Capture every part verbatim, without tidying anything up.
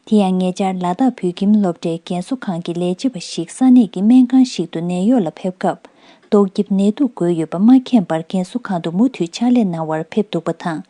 དེ་ཡང་ཉེ་ཆར་ལ་དྭགས་བོད་ཁྱིམ་སློབ་གྲྭའི་རྒན་གསོ་ཁང་གི་ལས་བྱེད་པ་ཞིག་ས་གནས་ཀྱི་སྨན་ཁང་ཞིག་ཏུ་ནད་གཡོག་ལ་ཕེབས་སྐབས། ཏོག་དབྱིབས་ནད་དུག་འགོས་ཡོད་པ་མ་མཁྱེན་པར་རྒན་གསོ་ཁང་དུ་མུ་མཐུད་ཕྱག་ལས་གནང་བར་ཕེབས་འདུག་པ་དང་།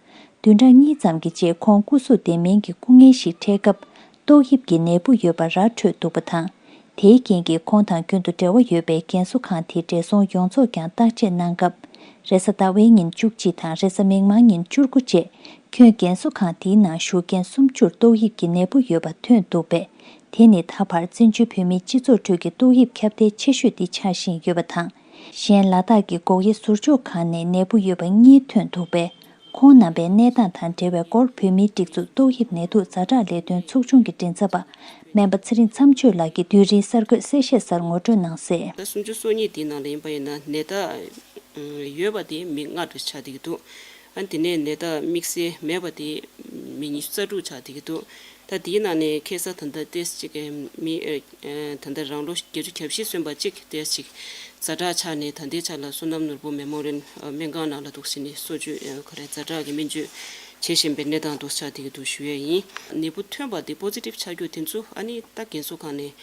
བདུན་ཕྲག་གཉིས་ཙམ་གྱི་རྗེས་ཁོང་སྐུ་གཟུགས་བདེ་མིན་གྱི་སྐུ་ངལ་ཞིག་འཕྲད་སྐབས། ཏོག་དབྱིབས་ཀྱི་ནད་འབུ་ཡོད་པ་ར་འཕྲོད་འདུག་པ་དང་། དེའི་རྐྱེན་གྱིས་ཁོང་དང་རྒྱུན་དུ་འབྲེལ་བ་ཡོད་པའི་རྒན་གསོ་ཁང་དེའི་བགྲེས་སོང་ཡོངས་རྫོགས་ཀྱང་བརྟག་དཔྱད་གནང་སྐབས། རེས་གཟའ་ཟླ་བའི་ཉིན་བཅུ་གཅིག་དང་རེས་གཟའ་མིག་དམར་ཉིན་བཅུ་དགུ་བཅས། ཁྱོན་རྒན་གསོ་ཁང་དེའི་ནང་བཞུགས་མཁན་སུམ་ཅུར་ཏོག་དབྱིབས་ཀྱི་ནད་འབུ་ཡོད་པ་ཐོན་འདུག་པས། དེ་ནི་ད་བར་བཙན་བྱོལ་བོད་མིའི་སྤྱི་ཚོགས་ཁྲོད་ཀྱི་ཏོག་དབྱིབས་ཁྱབ་གདལ་ཆེ་ཤོས་དེ་ཆགས་བཞིན་ཡོད་པ་དང་། གཞན་ལ་དྭགས་ཀྱི་སྒོག་དབྱེ་ཟུར་འཇོག་ཁང་ནས་ནད་འབུ་ཡོད་པ་གཉིས་ཐོན་འདུག་པས། ཁོང་རྣམ་པའི་གནས་སྟངས་དང་འབྲེལ་བའི་སྐོར་བོད་མིའི་སྒྲིག་འཛུགས་ཏོག་དབྱིབས་ནད་དུག་ཛ་དྲག་ལས་དོན་ཚོགས་ཆུང་གི་མགྲིན་ཚབ་པ་སྨན་པ་ཚེ་རིང་མཚམས་ཆོས་ལགས་ཀྱིས་དུས་རིང་གསར་འགོད་གསལ་བཤད་གསར་ངོ་སྤྲོད་གནང་གསལ། ཟླ་སུམ་ཅུ་སོ་གཉིས་དེའི་ནང་ལ་ཡིན་པ་ཡིན་ན་ནད་རྟགས་ཡོད་པ་དེ་མི་ལྔ་འདྲ་ཆགས་བསྡད་ཀྱི་འདུག་ཨ་དེ་ནས་ནད་རྟགས་དམིགས་བསལ་མེད་པ་དེ་མི་ཉི་ཤུ་རྩ་དྲུག་ཆགས་བསྡད་ཀྱི་འདུག་ད་དེའི་ནང་ནས་ཁ་སང་ད་ལྟ་ཏེས་གཅིག་མི་ད་ལྟ་རང་ལོ་བརྒྱད་ཅུ་གྱ་བཞི་སོན་པ་གཅིག་ཏེས་གཅིག་ཛ་དྲག་ཆགས་ནས་ད་ལྟའི་ཆ་ལ་བསོད་ནམས་ནོར་བུ་མེ་མོ་རེལ་སྨན་ཁང་ནང་ལ་འདུག་ཟེར་ནས་གསོ་བཅོས་ག་རེ་ཛ་དྲག་གི་སྨན་བཅོས་བྱེད་བཞིན་པའི་གནས་སྟངས་འདུག་ཆགས་བསྡད་ཀྱི་འདུག་ཞུ་ཡས་ཡིན། ནད་འབུ་ཐོན་པ་དེ་པོ་ཛི་ཊིབ་ཆགས་རྒྱུ་དེ་ཚོ་ཨ་ནི་ད་རྒན་གསོ་ཁང་ནས་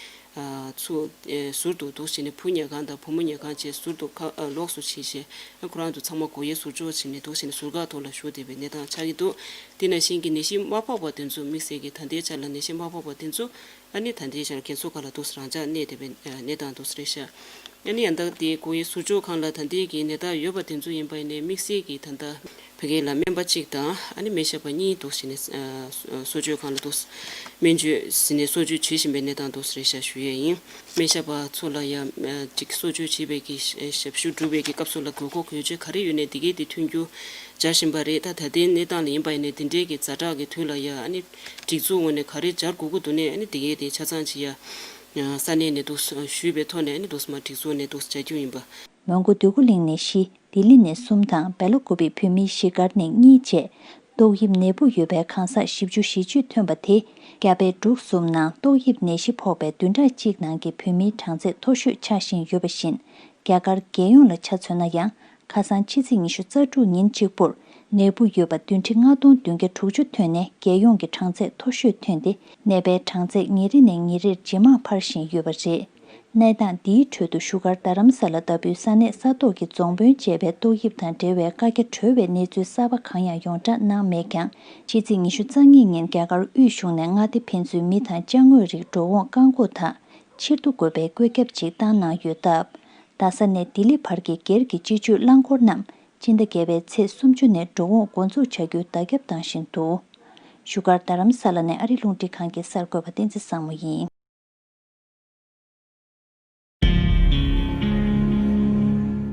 ཚུར་ཟུར་དུ་འདུག་ཟེར་ནས་བུ་ཉལ་ཁང་དང་བུ་མོ་ཉལ་ཁང་བཅས་ཟུར་དུ་ཁ་ལོགས་སུ་ཕྱིན་བྱས་ཁོ་རང་ཚོ་ཚང་མ་སྒོ་དབྱེ་ཟུར་འཇོག་བྱས་ནས་འདུག་ཟེར་ནས་ཟུར་བཀག་ཐོག་ལ་བཞུགས་བསྡད་པའི་གནས་སྟངས་ཆགས་ཀྱི་འདུག་དེ་ནང་བཞིན་གྱི་ནད་གཞི་མ་ཕོག་པ་དེ་ཚོ་དམིགས་བསལ་གྱི་ད་ལྟའི་ཆ་ལ་ནད་གཞི་མ་ཕོག་པ་དེ་ཚོ་ཨ་ནི་ད་ལྟའི་ཆར་རྒན་གསོ་ཁང་ལ་འདུག་རང་འཇགས་གནས་བསྡད་པའི་གནས་སྟངས་འདུག་རེད་ཤག་ཨ་ནི་ཡང་ད་དེ་སྒོ་དབྱེ་ཟུར་འཇོག་ཁང་ལ་ད་ལྟའི་གི་ནད་རྟགས་ཡོད་པ་དེ་ཚོ་ཡིན་པ་ཡིན་ནའི་དམིགས་བསལ་གྱི་ད་ལྟ་ཕ་གི་ལ་སྨན་པ་གཅིག་དང་ཨ་ནི་སྨན་ཞབས་པ་གཉིས་འདུག་ཟེར་ནས་གསོ་བཅོས་ཁང་ལ་འདུག་སྨན་བཅོས་ཟེར་ནས་གསོ་བཅོས་བྱེད་བཞིན་པའི་གནས་སྟངས་འདུག་རེད་ཤག་ཞུ་ཡས་ཡིན། སྨན་ཞབས་པ་ཚོ་ལ་ཡང་ཅིག་གསོ་བཅོས་བྱེད་པའི་གི་ཞབས་ཞུ་སྒྲུབ་པའི་གི་སྐབས་སུ་ལ་དགོས་མཁོ་གལ་ཆེ་ག་རེ་ཡོད་ནས་དེ་གའི་དེ་མཐུན་འགྱུར་སྦྱར་བཞིན་པ་རེད། ད་ད་ལྟའི་གནས་སྟངས་ལ་ཡིན་པ་ཡིན་ནའི་དེ་འདྲའི་གི་ཛ་དྲག་གི་དུས་ལ་ཡང་ཨ་ནི་སྒྲིག་འཛུགས་ངོས་ནས་ག་རེ་སྦྱར་དགོས་ཀྱི་འདུག་ནས་ཨ་ནི་དེ་གའི་དེ་ཆ་ཚང་ཅིག་ཡ་ས་གནས་ནས་འདུག་ཞུས་པའི་ཐོག་ནས་ཨ་ནི་འདུག་མ་སྒྲིག་འཛུགས་ནས་འདུག་བྱ་རྒྱུ་ཡིན་པ། མོན་གྷོ་འདོད་རྒུ་གླིང་ནས་བཞི། ལྡི་ལི་ནས་གསུམ་དང་སྦེལ་ཀོབ་བི་བོད་མིའི་གཞིས་སྒར་ནས་གཉིས་བཅས། ཏོག་དབྱིབས་ནད་འབུ་ཡོད་པའི་གང་ཟག་བཞི་བཅུ་ཞེ་གཅིག་ཐོན་པ་དེ། རྒྱ་བལ་འབྲུག་གསུམ་ནང་ཏོག་དབྱིབས་ནད་གཞི་ཕོག་པའི་བདུན་ཕྲག་གཅིག་ནང་གི་བོད་མིའི་གྲངས་ཚད་མཐོ་ཤོས་ཆགས་བཞིན་ཡོད་པ་བཞིན། རྒྱ་གར་རྒྱལ་ཡོངས་ལ་ཆ་མཚོན་ན་ཡང་། ཁ་སང་ཕྱི་ཚེས་ཉི་ཤུ་རྩ་དྲུག་ཉིན་གཅིག་པུར་ནད་འབུ་ཡོད་པ་བདུན་ཁྲི་ལྔ་སྟོང་བདུན་བརྒྱ་དྲུག་ཅུ་ཐོན་ནས་རྒྱལ་ཡོངས་ཀྱི་གྲངས་ཚད་མཐོ་ཤོས་ཐོན་ཏེ། ནད་པའི་གྲངས་ཚད་ཉིན་རེ་ནས་ཉིན་རེར་ཇེ་མང་འཕར་བཞིན་ཡོད་པ་རེད། གནས་སྟངས་འདིའི་ཁྲོད་དུ་བཞུགས་སྒར་རྡ་རམ་ས་ལ་ལྟ་བུའི་ས་གནས་ས་ཐོག་གི་རྫོང་དཔོན་བཅས་པས་ཏོག་དབྱིབས་དང་འབྲེལ་བའི་བཀའ་རྒྱ་གྲོལ་བའི་གནས་ཚུལ་གསར་པ་གང་ཡང་ཡོངས་བསྒྲགས་གནང་མེད་ཀྱང་། ཕྱི་ཚེས་ཉི་ཤུ་རྩ་གཉིས་ཉིན་རྒྱ་གར་དབུས་གཞུང་ནས་མངའ་སྡེ་ཕན་ཚུན་མི་དང་ཅ་དངོས་རིགས་འགྲོ་འོང་བཀག་འགོག་དང་ཕྱིར་བསྡུ་དགོས་པའི་བཀོད་ཁྱབ་ཅིག་བཏང་གནང་ཡོད་སྟབས། རྡ་ས་ནས་ལྡི་ལི་བར་གྱི་སྒེར་གྱི་སྤྱི་སྤྱོད་རླངས་འཁོར་རྣམས་སྤྱི་ཟླ་བརྒྱད་པའི་ཚེས་སུམ་ཅུ་ནས་འགྲོ་འོང་འགོ་འཛུགས་བྱ་རྒྱུའི་བརྡ་ཁྱབ་བཏང་བཞིན་འདུག་བཞུགས་སྒར་རྡ་རམ་ས་ལ་ནས་ཨ་རི་རླུང་འཕྲིན་ཁང་གི་གསར་འགོད་པ་བསྟན་འཛིན་བཟང་མོ་ཡིན།